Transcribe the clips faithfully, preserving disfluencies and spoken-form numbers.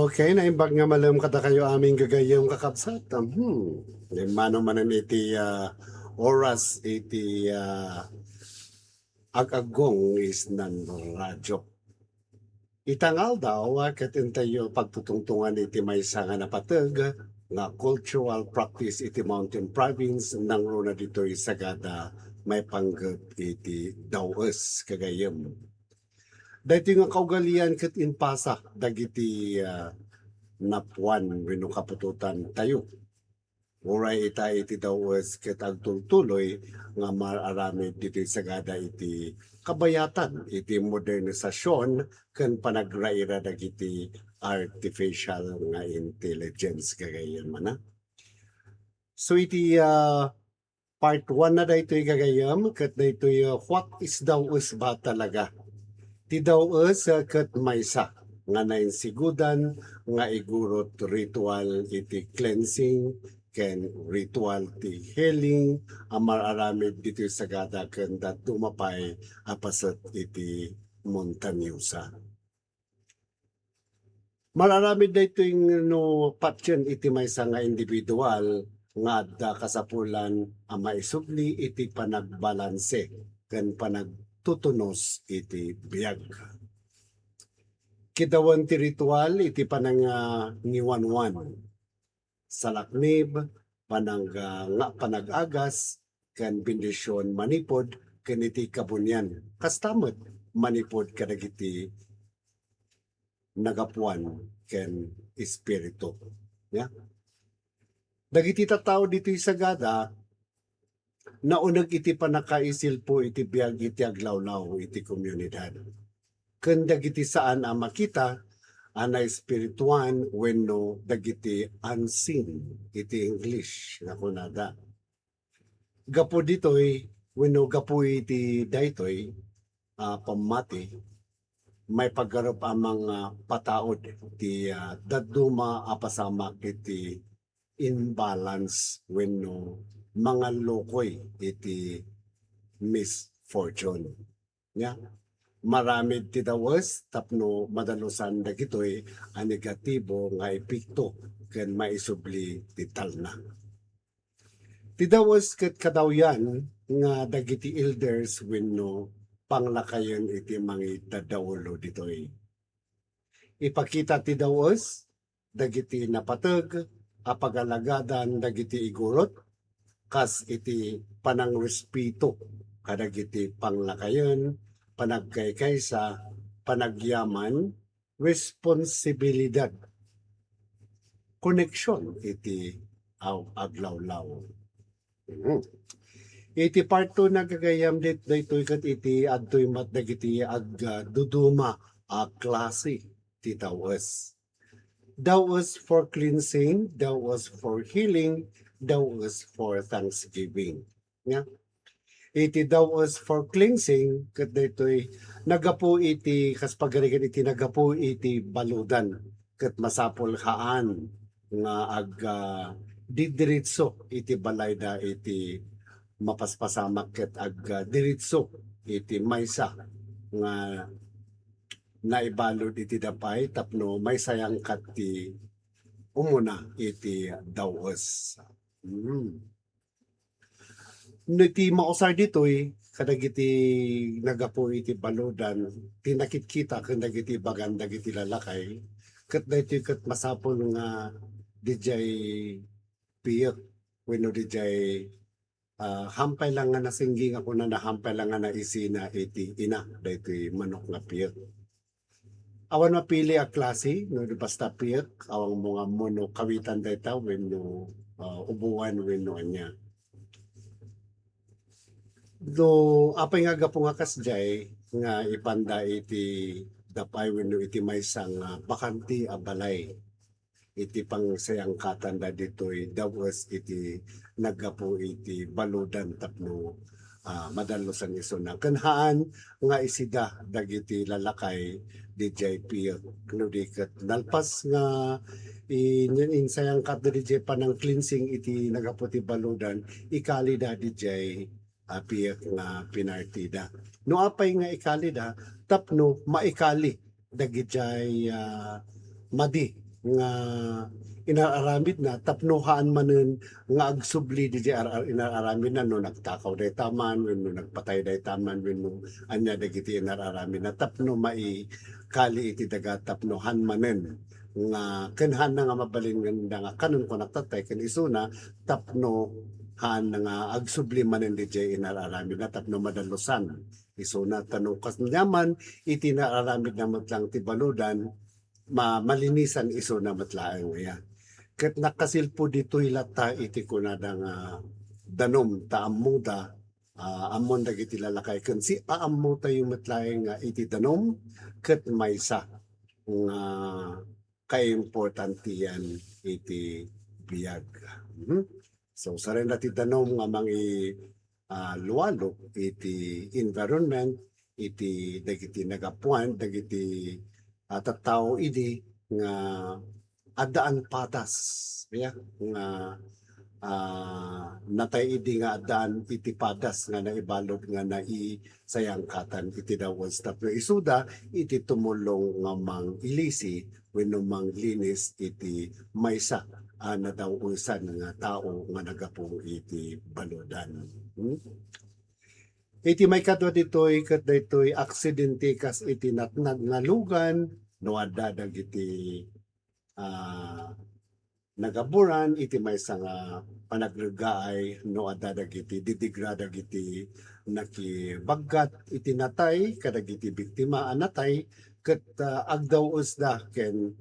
Okay, naimbag nga malem kadakayo amin gagayyem, kakabsat. Hmm. Immano manen iti, ah, oras iti, ah, ag-aggong isnan radyo. Ita nga aldaw, ah, ket intayo pagtutungtungan iti maysa nga napateg nga cultural practice iti Mountain Province, nangruna ditoy Sagada, maipanggep iti daw-es, gagayyem. Daytoy nga kaugalian ket impasa dagiti, ah, napuan wenno kaputotan tayo. Uray ita iti daw-es ket agtultuloy nga mar-aramid ditoy Sagada iti kabayatan iti modernisasion ken panagraira dagiti artificial nga intelligence, gagayyem, a. So iti, ah, part one na daytoy, gagayyem, ket daytoy, ah, what is daw-es ba talaga? Ti daw-es, ah, ket maysa nga nainsigudan nga igurot ritual iti cleansing ken ritual ti healing a mar-aramid ditoy Sagada ken dadduma pay a paset iti Montañosa. Mar-aramid daytoy no patien iti maysa nga individual nga adda kasapulan a maisubli iti panagbalanse ken panagtutunos iti biag. Kidawen ti ritual iti panangangiwanwan, salaknib, panang-, nga panag-agas, ken bendision manipud ken iti kabunian. Kasta met manipud kadagiti nagapuan ken espiritu. Ya? Dagiti tattao ditoy Sagada, nauneg iti pannakaisilpo iti biag iti aglawlaw iti komunidad. Ken dagiti saan a makita a naespirituan wenno dagiti unseen iti English nga kunada. Gapu ditoy wenno gapu iti daytoy a pammati, maipagarup a mangpataud ti, ah, dadduma a pasamak iti imbalance wenno mangallukoy iti misfortune. Nia, maramid ti daw-es tapno madalusan dagitoy a negatibo nga epekto ken maisubli ti talna. Ti daw-es ket kadawyan nga dagiti elders wenno panglakayen iti mangidadaulo ditoy. Ipakita ti daw-es dagiti napateg a pagalagadan dagiti igurot, kas iti panangrespeto kadagiti panglakayen, panagkaykaysa, panagyaman, responsibilidad, koneksion iti aw-, aglawlaw. Mhm. Iti part two na gagayyem dit-, daytoy ket iti adtoy met dagiti ag-, ah, duduma a klase ti daw-es. Daw-es for cleansing, daw-es for healing, daw-es for thanksgiving. Nia? Iti daw-es for cleansing, ket daytoy naggapu iti, kas pagarigan iti naggapu iti baludan, ket masapul haan nga ag-, ah, didiretso iti balayda iti mapaspasamak ket ag-, ah, diretso iti maysa nga naibalud iti dapay tapno maisayangkat ti umuna iti daw-es. Mm. No iti mausar ditoy, kadagiti naggapu iti baludan, ti nakitkita ken dagiti bagan dagiti lalakay, ket daytoy ket masapul nga didiay piyek wenno didiay, ah, hampay lang nga nasinggi nga kunana, hampay lang nga naisina iti ina daytoy manok nga piyek. Awan mapili a klase, no, basta piyek, awan mo nga mono kawitan dayta, wenno, ah, ubuan, wenno ania. No, apay nga gapu nga kasdiay, nga ipanda iti dapay wenno iti maysa nga bakante a balay. Iti pangsayangkatanda ditoy daw-es iti naggapu iti baludan tapno, ah, madalusan isuna. Ken haan nga isida dagiti lalakay didiay piyek no di ket nalpas nga in-, insayangkatda didiay panang-cleansing iti naggapu ti baludan, ikalida didiay a piyek nga pinartida. No apay nga ikalida, tapno maikali dagidiay, ah, madi nga inar-aramidna tapno haan manen nga agsubli didiay ar-, ar-, inar-aramidna no nagtakaw dayta man wenno nagpatay dayta man wenno ania dagiti inar-aramidna tapno maikali iti daga tapno haan manen nga ken haanna nga mabalin nga kanon kunak tattay ken isuna tapno haanna nga agsubli manen didiay inar-aramidna tapno madalusan isuna ta no kasdiay man iti inar-aramidna met lang ti baludan ma-, malinisan isuna met laeng, ya. Ket nakasilpo ditoy latta iti kunada nga danum ta ammoda, ah, ammon dagiti lalakay ken si aammotayo met laeng nga iti danum ket maysa nga kaimportantian iti biag. Mhm. So, sarenda ti danum nga mangi-, ah, lualo iti environment, iti dagiti nagapuan, dagiti, ah, tattao idi nga addaan padas, ya, nga, ah, natay idi nga addaan iti padas nga naibalud nga naisayangkatan iti dawas tapno isuda iti tumulong nga mangilisi wenno manglinis iti maysa a nadaw-esan nga tao nga naggapu iti baludan. Hmm? Iti maikadua ditoy ket daytoy aksidente kas iti natnag nga lugan no adda dagiti, ah, nagaburan iti maysa nga panagreggaay no adda dagiti didigra dagiti nakibaggat iti natay kadagiti biktima a natay ket, ah, agdaw-esda ken,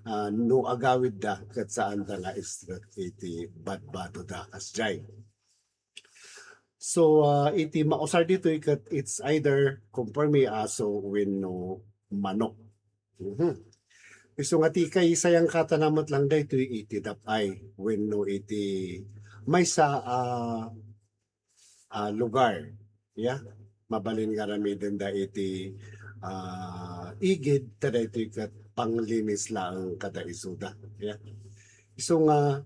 ah, no agawidda ket saanda nga istrek iti badbadoda kasdiay. So, ah, iti mausar ditoy ket it's either konforme aso wenno manok. Mhm. Isu nga ti kaisayangkatana met lang daytoy iti dap-ay wenno iti maysa a, a lugar. Ya, mabalin nga aramidenda iti, ah, igid ta daytoy ket panglinis laeng kada isuda. Ya. Isu nga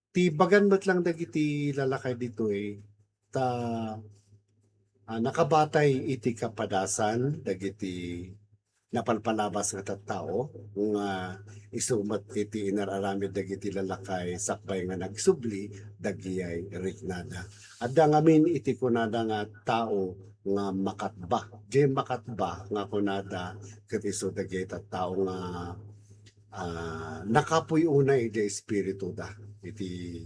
ti bagan met lang dagiti lalakay ditoy ta, ah, nakabatay iti kapadasan dagiti napalpalabas nga tattao nga isu met iti inar-aramid dagiti lalakay sakbay nga nagsubli dagiti riknada. Adda ngamin iti kunada nga tao nga makatba. Diay makatba nga kunada ket isu dagiti tattao nga, ah, nakapuy unay iti espirituda, iti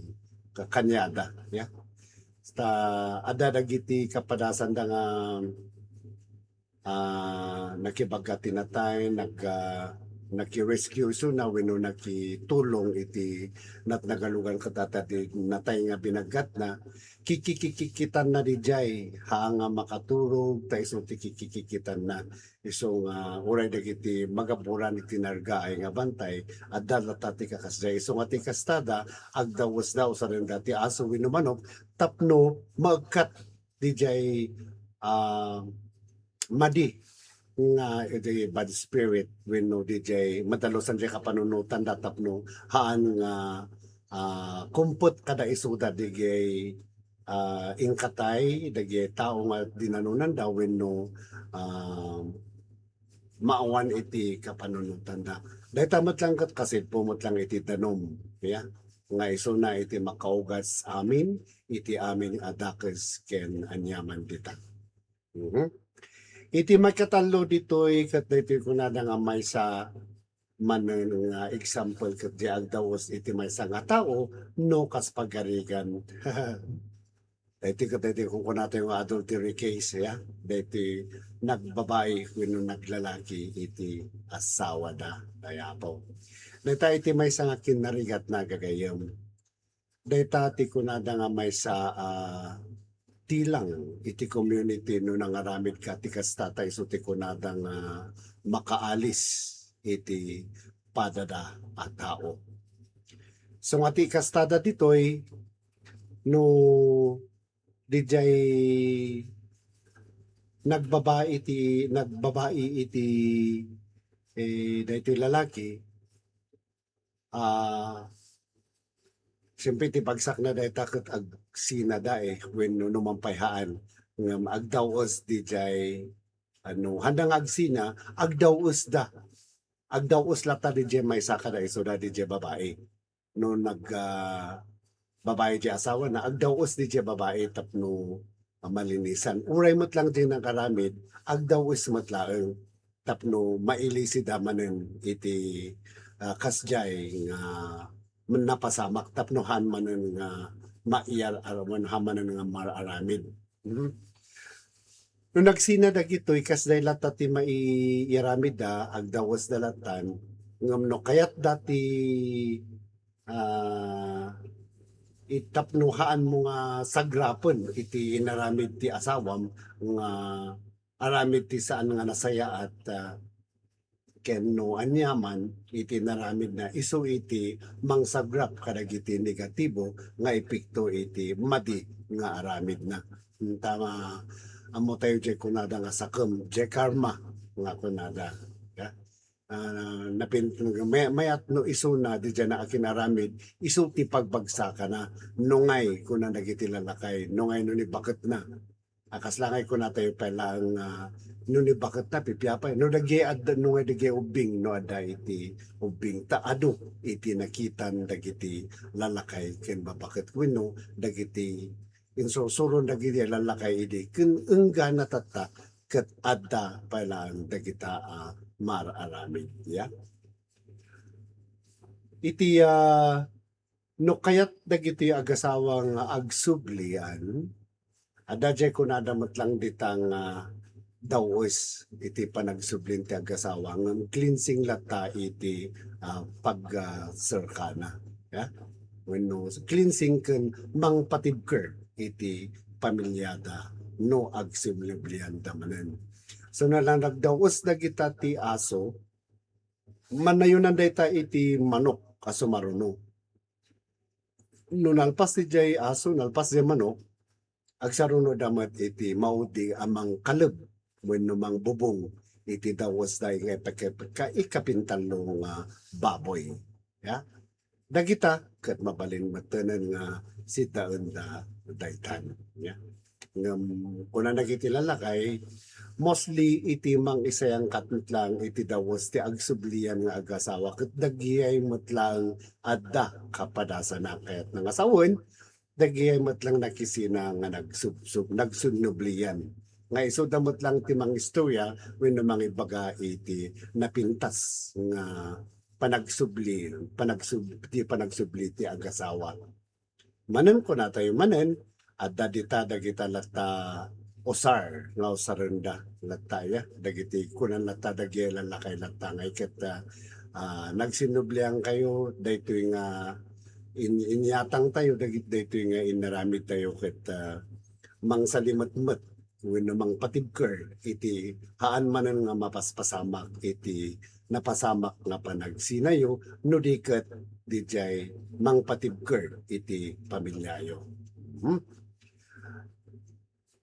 ka-, kaniada, ya. Ta adda dagiti kapadasanda nga, ah, nakibaggat ti natay, nag-, ah, naki-rescue isuna wenno nakitulong iti natnag a lugar ket adda ti natay nga binaggatna, kikikikikitanna didiay, haan nga makaturog, ta isu ti kikikikitanna. Isu nga uray dagiti magaburan iti nargaay nga bantay, adda latta ti kakasdiay. Isu nga ti kastada, agdawesda usarenda ti aso wenno manok tapno maekkat didiay, ah, madi nga iti bad spirit wenno didiay madalusan diay kapanunotanda tapno haan nga, ah, kumpet kada isuda didiay, ah, inkatay dagiti tao nga dinanonanda wenno, ah, maawan iti kapanunotanda. Dayta met lang ket kasilpo met lang iti danum, ya, nga isuna iti makaugas amin iti amin a dakes ken aniaman dita. Mhm. Iti maikatallo ditoy ket daytoy kunada nga maysa manen nga example ket di agdaus iti maysa nga tao no kas pagarigan. Daytoy ket daytoy kunkunatayo nga adultery case, ya. Daytoy nagbabai wenno naglalaki iti asawada, ay apo. Dayta iti maysa nga kinnarigatna gagayyem. Dayta ti kunada nga maysa a tilang iti community no nangaramidka ti kasta ta isu ti kunada nga makaalis iti padada a tao. So nga ti kastada ditoy no didiay nagbabai ti, nagbabai iti, eh, daytoy lalaki, ah, siyempre ti bagsakna dayta ket agsinada, eh, wenno no mampay haan ngem agdaw-es didiay, ano, haanda nga agsina, agdaw-esda. agdaw-os latta diay maysa kada isuda diay babai. No nag, ah, babai diay asawana, agdaw-os diay babai tapno, ah, malinisan. Uray met lang diay nagaramid, agdaw-os met laeng tapno mailisida manen iti, ah, kasdiay nga napasamak tapno haan manen nga maiyar-, ar-, haan manen nga mar-aramid. Mhm. No nagsina dagitoy, kasdiay latta ti maiaramidda, agdawesda lattan, ngem no kayatda ti, ah, it-, tapno haanmo nga sagrapen iti inaramid ti asawam nga aramid ti saan nga nasayaat, ah, ken no aniaman iti naramidna, isu iti mangsagrap kadagiti negatibo nga epekto iti madi nga aramidna. Tama, ammo tayo diay kunada nga sakem, diay karma nga kunada. Ya? Ah, napin-, may-, mayat no isuna, diay na akin aramid, isu ti pagbagsakana. Nungay, kuna dagiti lalakay, nungay no ni baketna. A, kasla ngay kunatayo pay laeng nga no ni baketna, pipiapay. No dagiti adda, no nga dagiti ubbing, no adda iti ubbing, ta adu iti nakitan dagiti lalakay ken babaket wenno dagiti insursuron dagiti lalakay idi ken enggana tatta ket adda pay laeng dagita a mar-aramid. Ya. Iti, ah, no kayat dagiti agasawa nga agsublian, adda diay kunada met lang dita nga daw-es iti panagsublin ti agasawa, ngem cleansing latta iti, ah, pag, ah, serkana. Ya? Wenno cleansing ken mangpatibker iti pamilyada no agsublianda manen. So, na nagdaw-es dagita ti aso, manayonan dayta iti manok a sumaruno. No nalpas ti diay aso, nalpas diay manok, agsarunoda met iti maudi a mangkaleb wenno mangbubong iti daw-esda nga ipakapintallo nga baboy. Ya? Dagita ket mabalin metten nga siddaenda daytan. Ya? Ngem kuna dagiti lalakay, mostly iti mangisayangkat met lang iti daw-es ti agsublian nga agasawa, ket dagidiay met lang adda kapadasana. Kayatna nga sawen, dagidiay met lang nakisina nga nagsubsub-, nagsunnublian. Nga isuda met lang ti mangistorya wenno mangibaga iti napintas nga panagsubli, panagsub-, ti panagsubli ti agasawa. Manen kunatayo manen, adda dita dagita latta usar nga usarenda latta, ya, dagiti kunan latta dagiti lalakay latta nga iket, ah, ah, nagsinnubliankayo, daytoy nga in-, inyatangtayo, dagit-, daytoy nga inaramidtayo ket, ah, mangsalimetmet wenno mangpatibker iti haan manen nga mapaspasamak iti napasamak nga panagsinayo, no di ket didiay mangpatibker iti pamiliayo. Hmm?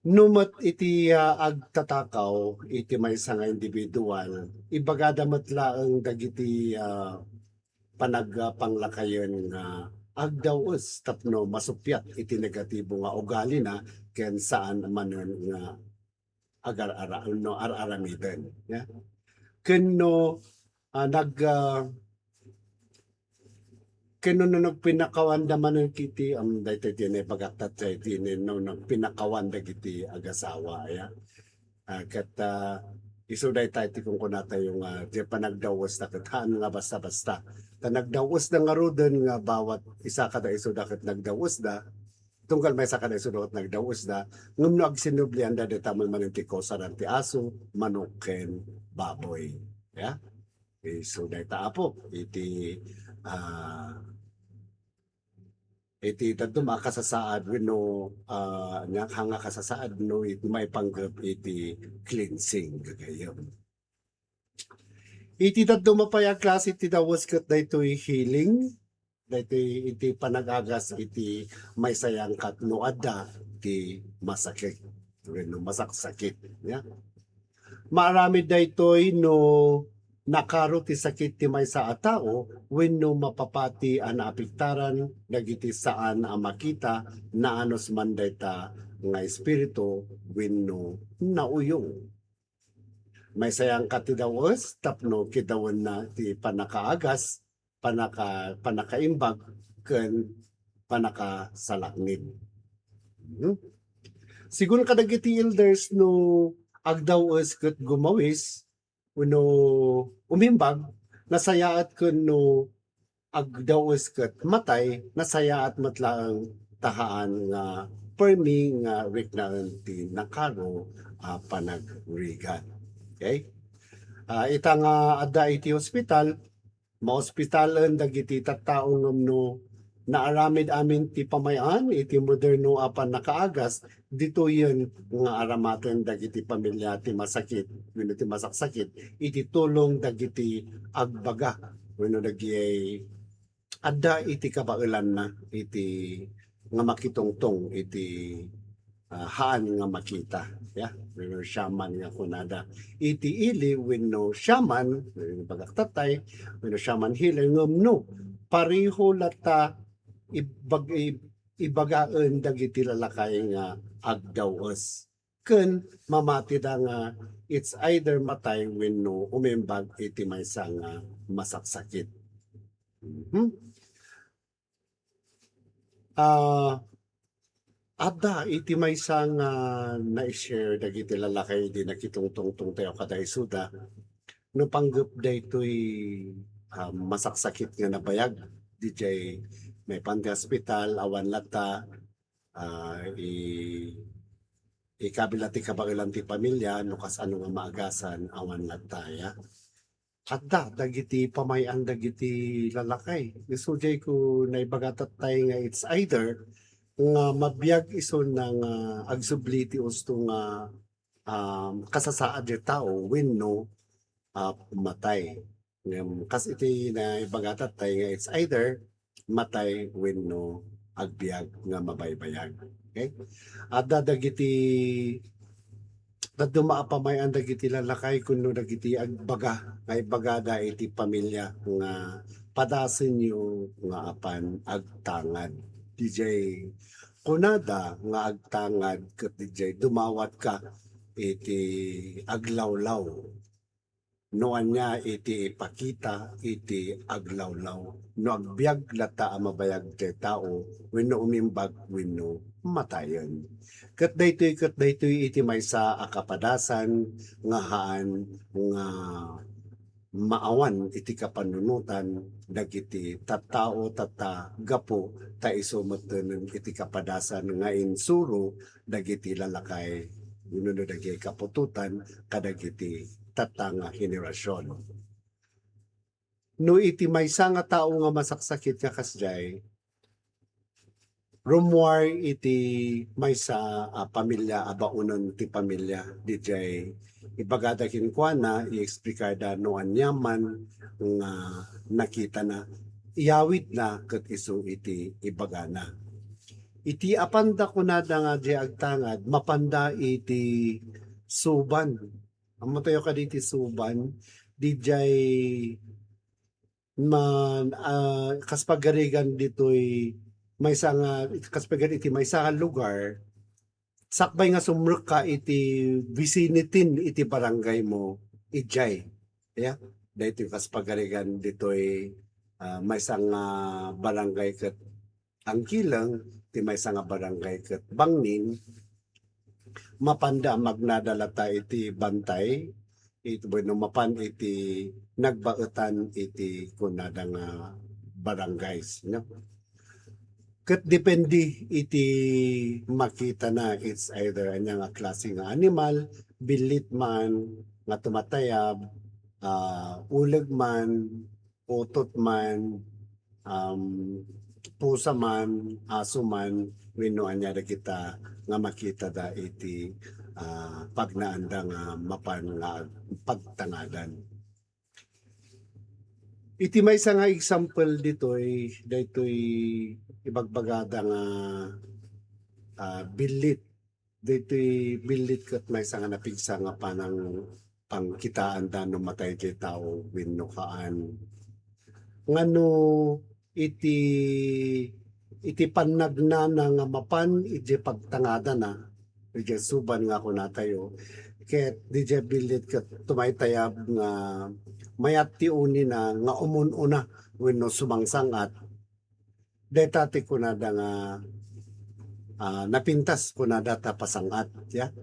No met iti, ah, agtatakaw iti maysa nga individual, ibagada met laeng dagiti, ah, panag-, ah, panglakayen nga agdaw-es tapno masuppiat iti negatibo nga ugalina ken saan manen nga agar-ara-, no, ar-aramiden, ya. Ken no, ah, nag-, ah, ken no, no nagpinakawanda manen kiti, um, daytoy ti naibagak tatta iti no nagpinakawan dagiti agasawa, ya. Ah, ket, ah, isu dayta iti kunkunatayo nga diay panagdaw-esda ket haan nga basta-basta. Ta nagdaw-esda ngaruden nga bawat isa kada isuda ket nagdaw-esda, tunggal maysa kada isuda ket nagdaw-esda, ngem no agsinnublianda dayta met manen ti kausaran ti aso, manok, ken baboy. Ya? Isu dayta, Apo, iti, ah, iti dadduma a kasasaad wenno, ah, ania, haan nga kasasaad no iti maipanggep iti cleansing, gagayyem. Iti dadduma pay a klase ti daw-es ket daytoy healing, daytoy iti panagagas iti maisayangkat no adda ti masakit wenno masaksakit, ya. Maaramid daytoy no nakaro ti sakit ti maysa a tao wenno mapapati a naapektaran dagiti saan a makita, naanus man dayta nga espiritu wenno nauyong. Maysayan ka ti daw-es tapno kidawenna ti pannakaagas, pannaka-, pannakaimbag, ken pannakasalaknib. Mhm. Sigun kadagiti elders, no agdaw-es ket gumawis, wenno umimbag, nasayaat, ken no agdaw-es ket matay, nasayaat met laeng ta haan nga permi nga riknaen ti nakaro a panagrigat. Okay? Ah, ita nga adda iti ospital, maospitalen dagiti tattao ngem no naaramid amin ti pamay-an iti moderno a pannakaagas, ditoyen nga aramaten dagiti pamilia ti masakit wenno ti masaksakit iti tulong dagiti agbaga wenno dagiti adda iti kabaelanna iti nga makitungtong iti, ah, haan nga makita, ya, wenno shaman nga kunada. Iti ili wenno shaman, wenno bagak tatay, wenno shaman healer, ngem no, pareho latta ibag-, ib-, ibagaen dagiti lalakay nga agdaw-es. Ken mamatida nga it's either matay wenno umimbag iti maysa nga masaksakit. Mhm. Ah, adda iti maysa nga nai-share dagiti lalakay idi nakitungtungtongtayo kada isuda. No panggep daytoy, ah, masaksakit nga nabayag, didiay maipan ti ospital, awan latta, ah, i-, ikabila ti kabaelan ti pamilia, no kasano nga maagasan, awan latta, ya. Adda dagiti pamay-an dagiti lalakay. Isu diay ko naibaga tattay nga it's either nga mabiag isuna nga agsubli ti usto nga, um, kasasaad ti tao wenno, ah, matay. Ngem kas iti naibaga tattay nga it's either matay wenno agbiag nga mabaybayag. Okay? Adda dagiti dadduma a pamay-an dagiti lalakay wenno dagiti agbaga nga ibagada iti pamilia nga padasenyo nga apan agtangad. Didiay kunada nga agtangad ket didiay dumawatka iti aglawlaw. No ania iti ipakita iti aglawlaw, no agbiag latta a mabayag ti tao, wenno umimbag, wenno matayen. Ket daytoy, ket daytoy iti maysa a kapadasan nga haan nga maawan iti kapanunotan dagiti tattao tatta gapu ta isu metten iti kapadasan nga insuro dagiti lalakay wenno dagiti kaputotan kadagiti tatta nga henerasion. No iti maysa nga tao nga masaksakit nga kasdiay, rummuar iti maysa a pamilia a baonen ti pamilia, didiay ibagada kenkuana, i-explikarda no aniaman nga nakitana, iyawidna ket isu iti ibagana. Iti apanda kunada nga diay agtangad, mapanda iti suban. Ammotayo kadi ti suban, didiay man, ah, kas pagarigan ditoy maysa nga, kas pagarigan iti maysa nga lugar, sakbay nga sumrekka iti vicinity iti barangay mo, idiay. Ya, daytoy kas pagarigan ditoy, ah, maysa nga barangay ket Angkileng, ti maysa nga barangay ket bangnin, mapanda a magnada latta iti bantay, it-, wenno mapan iti nagbaetan iti kunada nga barangays, no? Ket depende iti makitana, it's either ania nga klase nga animal, billit man nga tumatayab, ah, uleg man, utot man, um, pusa man, aso man, wenno ania dagita nga makitada iti, ah, pagnaanda nga mapan nga ag-, pagtangadan. Iti maysa nga example ditoy, daytoy ibagbagada nga, ah, billit. Daytoy billit ket maysa nga napigsa nga panang-, pangkitaanda no matay ti tao wenno haan. Ngano iti, iti pannagnana nga mapan iti pagtangadana, iti suban nga kunatayo, ket didiay billit ket tumaytayab nga mayat ti unina nga umun-una wenno sumangsang-at. Dayta ti kunada nga, ah, napintas kunada ta pasang-at, ya.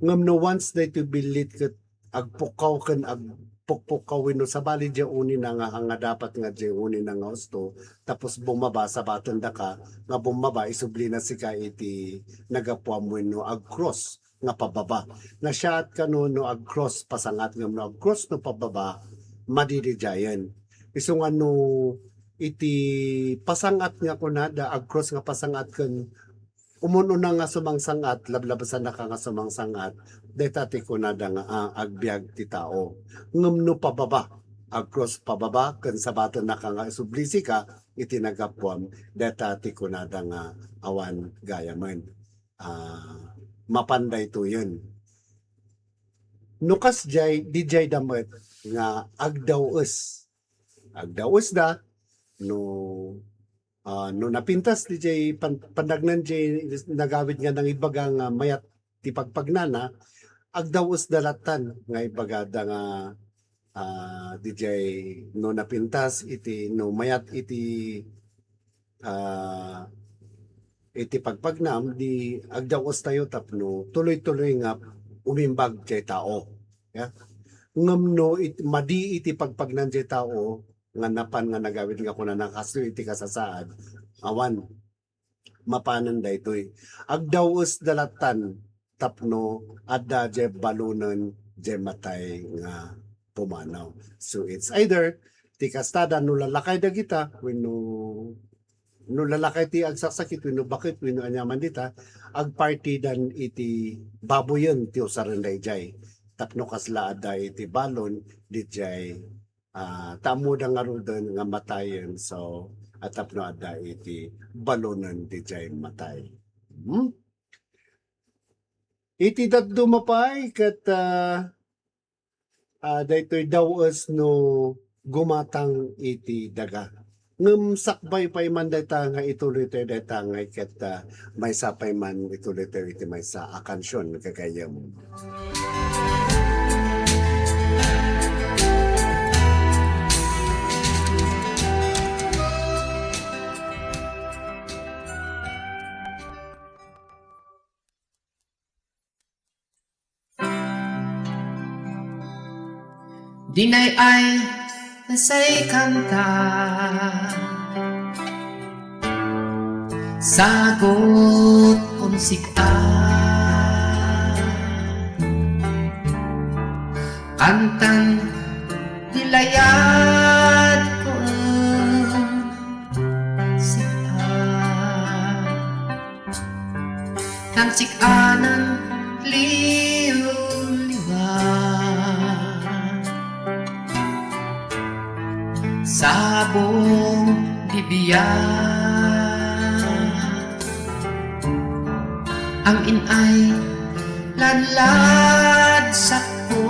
Ngem no once daytoy billit ket agpukkaw ken agpukpukkaw wenno sabali diay unina nga, nga dapat nga diay unina nga husto, tapos bumaba, sabatendaka nga bumaba, isublina sika iti nagapuam wenno agcross nga pababa. Nasiaat kano no agcross pasang-at ngem no agcross no pababa, madididiayen. Isu nga no iti pasang-at nga kunada, agcross nga pasang-at ken umun-una nga sumangsang-at, lablabasannaka nga sumangsang-at, dayta ti kunada nga, ah, agbiag ti tao. Ngem no pababa, agcross pababa, ken sabatennaka nga isublisika iti nagapuam, dayta ti kunada nga awan gayamen. Ah, mapan daytoyen. No kasdiay, didiay da met nga agdaw-es. Agdaw-esda, no, ah, no napintas didiay pan-, panagnan diay nagawid nga nangibaga nga mayat ti pagpagnana, agdaw-esda lattan nga ibagada nga, ah, didiay no napintas iti, no mayat iti, ah, iti pagpagnam, di agdaw-estayo tapno tuloy-tuloy nga umimbag diay tao. Ya? Ngem no it-, madi iti pagpagnan diay tao nga napan nga nagawid nga kunana kastoy iti kasasaad, awan, mapanen daytoy. Agdaw-esda lattan tapno adda diay balonen diay matay nga pumanaw. So, it's either ti kastada no lalakay dagita wenno, no lalakay ti agsaksakit wenno bakit wenno aniaman dita, agpartidan iti baboyen ti usarenda idiay. Tapno kasla adda iti balon didiay, ah, ta ammoda ngaruden nga matayen, so, a tapno adda iti balonen didiay matay. Hmm? Iti dadduma pay ket, ah, ah, daytoy daw-es no gumatang iti daga. Ngem sakbay pay man dayta nga ituloytayo dayta nga ket, ah, maysa pay man ituloytayo iti maysa a kansion, gagayyem. Dinay ay nasay kanta. Sagot onsik-a. Kantan ti layad ko sik-a. Tansik-anan liwliwa. Sabong di biag. Am-in ay ladlad sakko.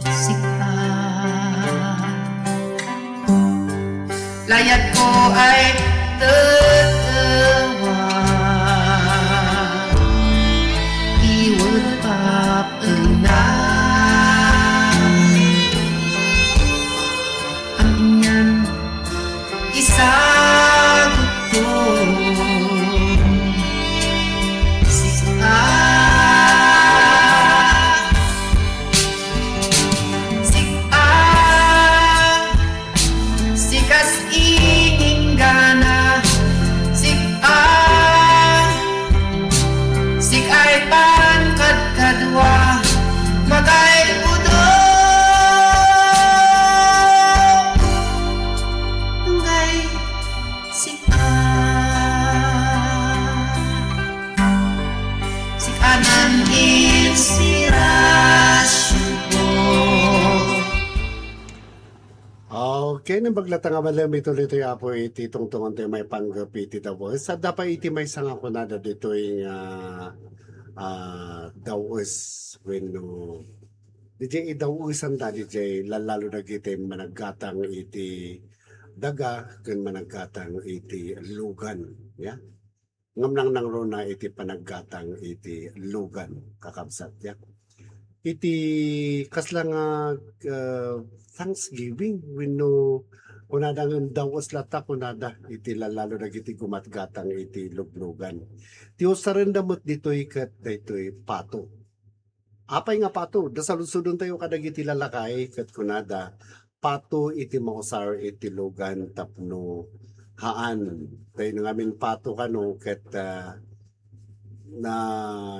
Sika. Layad ko ay tetewa. Iwed pap enna. Anian isagutko. Sika. Sika. Sikas ininggana. Sika. Sik ay pankadkadua, magay udo. Ngay sik a, sik anan inspirasyon ko. Okay, naimbag latta nga malem ituloy tayo, Apo, iti tungtungan tayo maipanggep iti daw-es. Adda pay iti maysa nga kunada ditoy nga, ah, daw-es wenno didiay idaw-esan da didiay lallalo dagiti managgatang iti daga ken managgatang iti lugan, ya. ngem nangnangruna iti panaggatang iti lugan, kakabsat, ya. Iti kasla nga, ah, Thanksgiving wenno kunada ngem daw-es latta kunada iti lallalo dagiti gumatgatang iti luglugan. Ti usarenda met ditoy ket daytoy pato. Apay nga pato? Da saludsodentayo kadagiti lalakay ket kunada, pato iti mausar iti lugan tapno haan. Tay no ngamin pato kano ket, ah, na,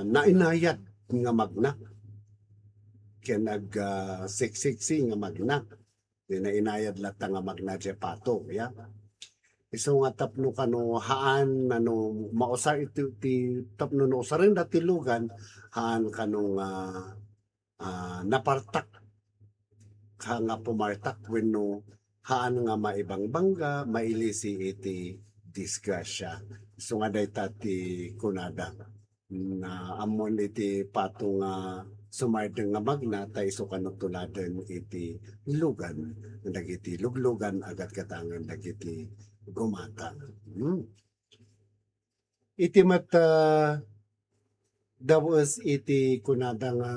nainayad nga magna. Ken ag, ah, siksiksi nga magna. Di nainayad latta nga magna diay pato, ya. Isu nga tapno kano haan, ano, mausar iti, ti, tapno no usarenda ti lugan, haan kano nga, ah, napartak, ka nga pumartak, wenno haan nga maibangbangga, mailisi iti disgrasya. Isu nga dayta ti kunada. Na ammon iti pato nga sumardeng nga magna, ta isu kano tuladen iti lugan, dagiti luglugan a gatgatangen dagiti gumatang. Hmm. Iti met, ah, daw-es iti kunada nga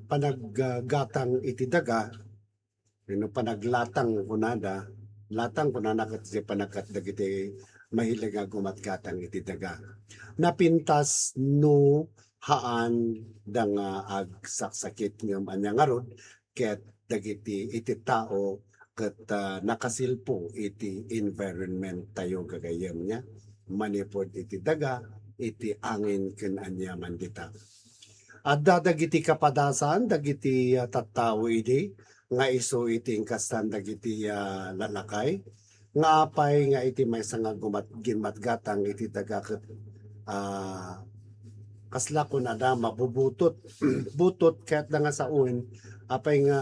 panaggatang iti daga, wenno panaglatang kunada, latang kunana ket iti panagkat dagiti mahilig nga gumatgatang iti daga. Napintas no haan da nga agsaksakit ngem ania ngarud ket dagiti iti tao ket, ah, nakasilpo iti environment tayo gagayyem, nia. Manipud iti daga, iti angin ken ania man dita. Adda dagiti kapadasan dagiti, ah, tattao idi nga isu iti inkastan dagiti, ah, lalakay nga apay nga iti maysa nga gumat-, ginmatgatang iti daga ket, ah, kasla kunada mabubutot. Butot kayatda nga sawen, apay nga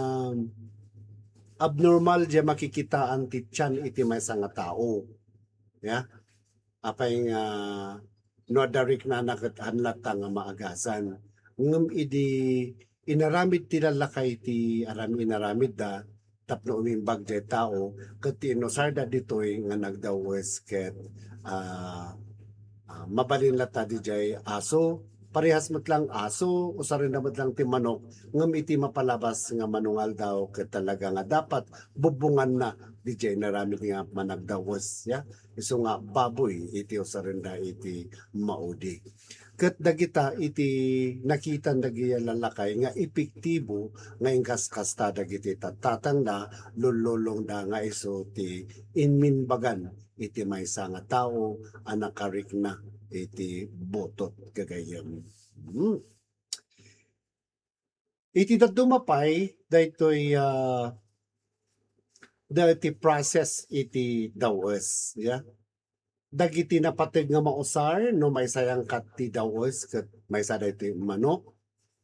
abnormal diay makikitaan ti tiyan iti maysa nga tao. Ya? Apay nga no adda riknana ket haan latta nga maagasan. Ngem idi inaramid ti lalakay ti aram-, inaramidda tapno umimbag diay tao, ket ti inusarda ditoy nga nagdaw-es ket, ah, ah, mabalin latta diay aso, parehas met lang aso, usarenda met lang ti manok, ngem iti mapalabas nga manungaldaw ket talaga nga dapat bubbonganna diay inaramid nga managdaw-es, ya. Isu nga baboy iti usarenda iti maudi. Ket dagita iti nakitan dagiti lalakay nga epektibo nga inkaskasta dagiti tattatangda, lullulongda nga isu ti inmimbagan iti maysa nga tao a nakarikna iti butot gagayyem. Hmm. Iti dadduma pay, daytoy, ah, daytoy process iti daw-es, ya. Dagiti napateg nga mausar, no maysa yangkat ti daw-es, ket maysa daytoy manok,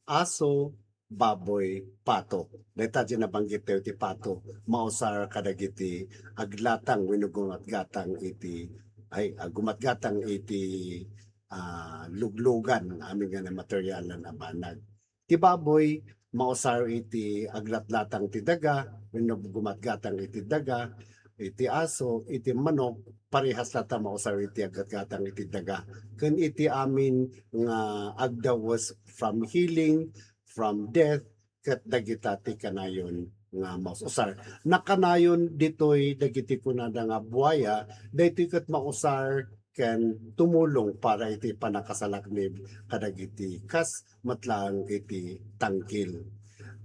aso, baboy, pato. Dayta diay nabanggit tayo ti pato, mausar kadagiti aglatang wenno gumatgatang iti, ay, ah, gumatgatang iti, ah, luglugan, amin nga namaterialan a banag. Ti baboy, mausar iti aglatlatang ti daga, wenno gumatgatang iti daga, iti aso, iti manok, parehas latta mausar iti aggatgatang iti daga. Ken iti amin nga agdaw-es from healing, from death, ket dagita ti kanayon nga maus-usar. Nakanayon ditoy dagiti kunada nga buaya, daytoy ket mausar ken tumulong para iti pannakasalaknib kadagiti kas met laeng iti tangkil.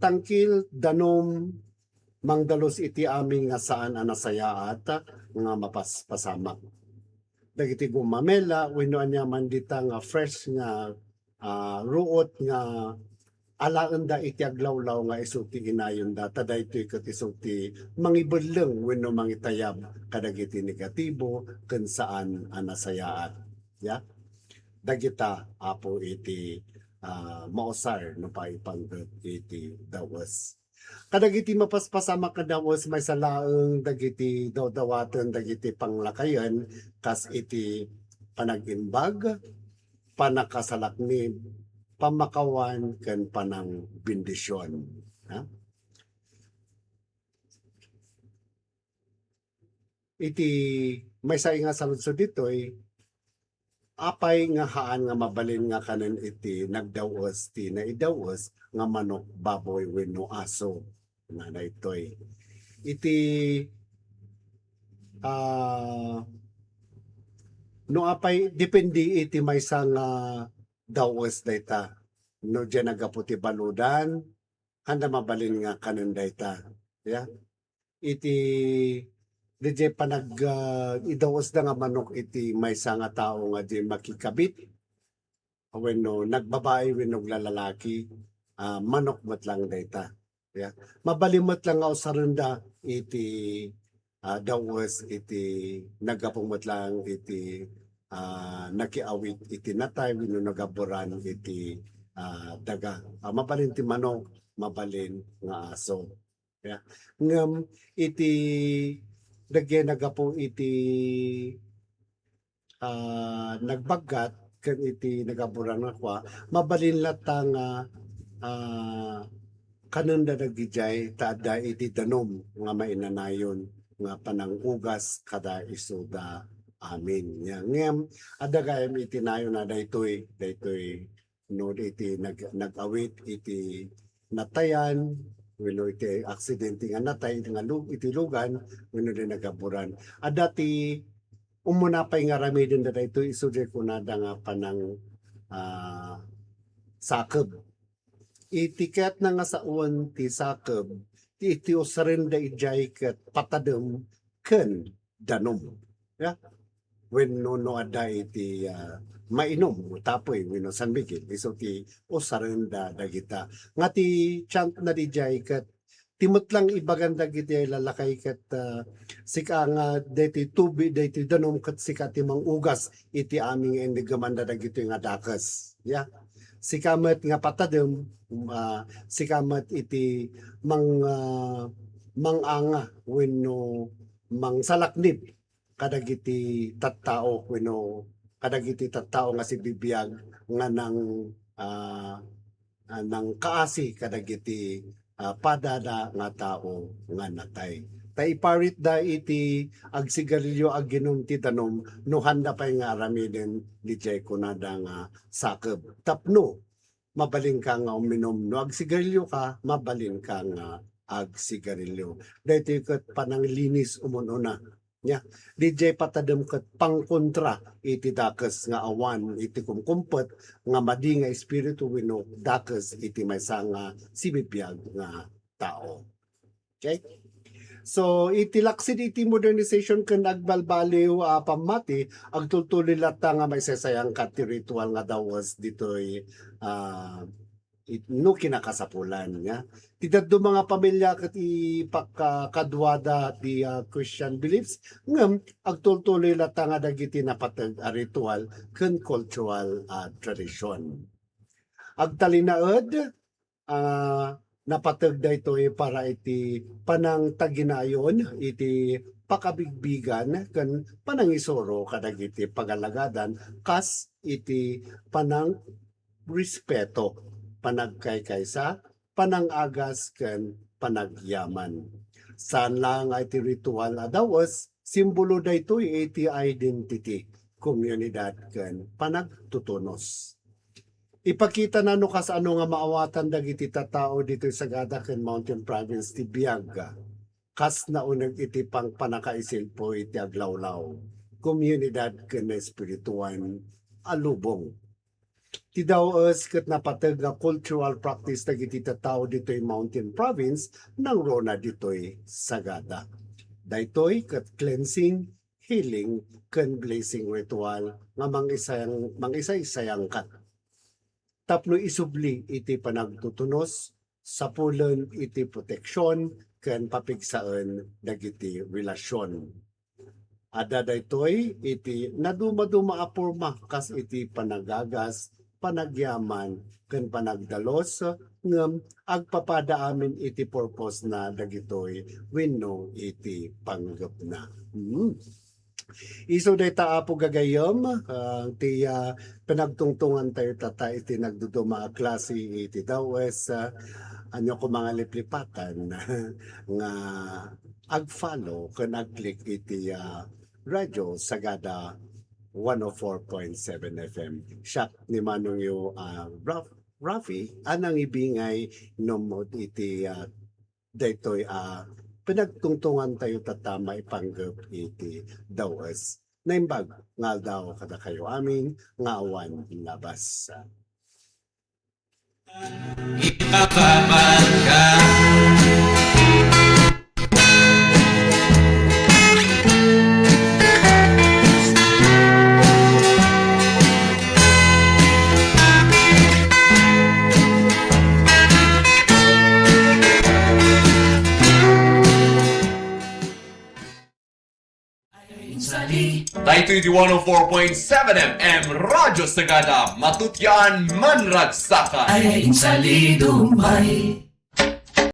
Tangkil, danum, mangdalus iti amin nga saan a nasayaat nga mapaspasamak. Dagiti gumamela wenno ania man dita nga fresh nga, ah, ruot nga alaenda iti aglawlaw nga isu ti inayonda, ta daytoy ket isu ti mangibelleng wenno mangitayab kadagiti negatibo ken saan a nasayaat. Ya? Dagita, Apo, iti, ah, mausar no paipanggep iti daw-es. Kadagiti mapaspasamak nga daw-es, maysa laeng dagiti dawdawaten dagiti panglakayen, kas iti panag-imbag, pannakasalaknib, pammakawan, ken panangbendision. Ha? Iti maysa nga saludsod ditoy, apay nga haan nga mabalin nga kanen iti nagdaw-es ti naidaw-es nga manok, baboy wenno aso? Nga daytoy. Iti, ah, no apay, depende iti maysa nga daw-es dayta. No diay naggapu ti baludan, haan da mabalin nga kanen dayta. Ya. Iti, diay panag, ah, idaw-esda nga manok iti maysa nga tao nga diay makikabit, wenno nagbabai wenno naglalaki, ah, manok met lang dayta. Ya. Mabalin met lang nga usarenda iti, ah, daw-es iti naggapu met lang iti, ah, nakiawit iti natay wenno nagaburan iti, ah, daga. Ah, mabalin ti manok, mabalin nga aso. Ya. Ngem iti dagiti naggapu iti, ah, nagbaggat ken iti nagaburan nga kua, mabalin latta nga, ah, kanenda dagidiay ta adda iti danum nga mainanayon nga panangugas kada isuda amin. Ya, ngem adda gayam iti nayon a daytoy, daytoy no iti nag-, nag-awit iti natayan, wenno iti aksidente nga natay iti nga lu-, iti lugan, wenno di nagaburan. Adda ti umuna pay nga aramiden da daytoy isu diay kunada nga panang, ah, sakeb. Iti kayatna nga sawen ti sakeb, ti, iti usarenda idiay ket patadem ken danum. Ya. Wenno no adda iti, ah, mainum, tapuy, wenno San Miguel, isu ti usarenda dagita. Nga ti chant na didiay ket ti met lang ibagan dagiti lalakay ket, ah, sika nga daytoy tubi, daytoy danum ket sika ti mangugas iti amin nga iniggemanda dagitoy nga dakes. Ya. Sika met nga patadem, um, ah, sika met iti mang-, ah, manganga wenno mangsalaknib kadagiti tattao wenno kadagiti tattao nga sibibiag nga nang, ah, ah, nangkaasi kadagiti, ah, padada nga tao nga natay. Ta iparitda iti agsigarilio, agginum ti danum, no handa pay nga aramiden didiay kunada nga sakeb. Tapno mabalinka nga uminum. No agsigarilioka, mabalinka nga agsigarilio. Daytoy ket pananglinis umun-una. Nya, didiay patadem ket pangkontra iti dakes nga awan iti kumkumpet nga madi nga espiritu wenno dakes iti maysa nga sibibiag nga tao. Okay? So, iti laksid iti modernization ken agbalbaliw a pammati, agtultuloy latta nga maisaysayaangkan ti ritual nga daw-es ditoy, ah, it-, no kinakasapulan, ya. Ti dadduma nga pamilia ket ipakakaduada ti, ah, Christian beliefs, ngem agtultuloy latta nga dagiti napateg a ritual ken cultural, ah, tradition. Agtalinaed, ah, napateg daytoy para iti panangtaginayon iti pakabigbigan ken panangisuro kadagiti pagalagadan kas iti panangrespeto, panagkaykaysa, panangagas, ken panagyaman. Saan laeng nga iti ritual a daw-es, simbolo daytoy iti identity, komunidad, ken panagtutunos. Ipakitana no kasano nga maawatan dagiti tattao ditoy Sagada ken Mountain Province ti biag, kas nauneg iti pang-, pannakaisilpo iti aglawlaw, komunidad ken espirituan a lubong. Ti daw-es ket napateg nga cultural practice dagiti tattao ditoy Mountain Province nangruna ditoy Sagada. Daytoy ket cleansing, healing, ken blessing ritual nga mangisayang-, mangisaysayaangkan tapno isubli iti panagtutunos, sapulen iti proteksion ken papigsaen dagiti relasyon. Adda daytoy iti nadumaduma a porma kas iti panagagas, panagyaman, ken panagdalus, ngem agpapada amin iti purposna dagitoy wenno iti panggepna. Hmm. Isu dayta, Apo gagayyem, ah, ti, ah, panagtungtongan tayo tatta iti nagduduma a klase iti daw-es, ah, ania koma nga liplipatan nga ag-follow ken ag-click iti, ah, Radyo Sagada one oh four point seven F M. Siak ni Manongyo, ah, Raf-, Rafi, a nangibingay no met iti, ah, daytoy a panagtungtungantayo tatta maipanggep iti daw-es. Naimbag nga aldaw kadakayo amin nga awan labas. Ipapapanka. Daytoy iti one oh four point seven F M Radyo Sagada, matutyan, manragsakan. Ay, ay, insalido, may.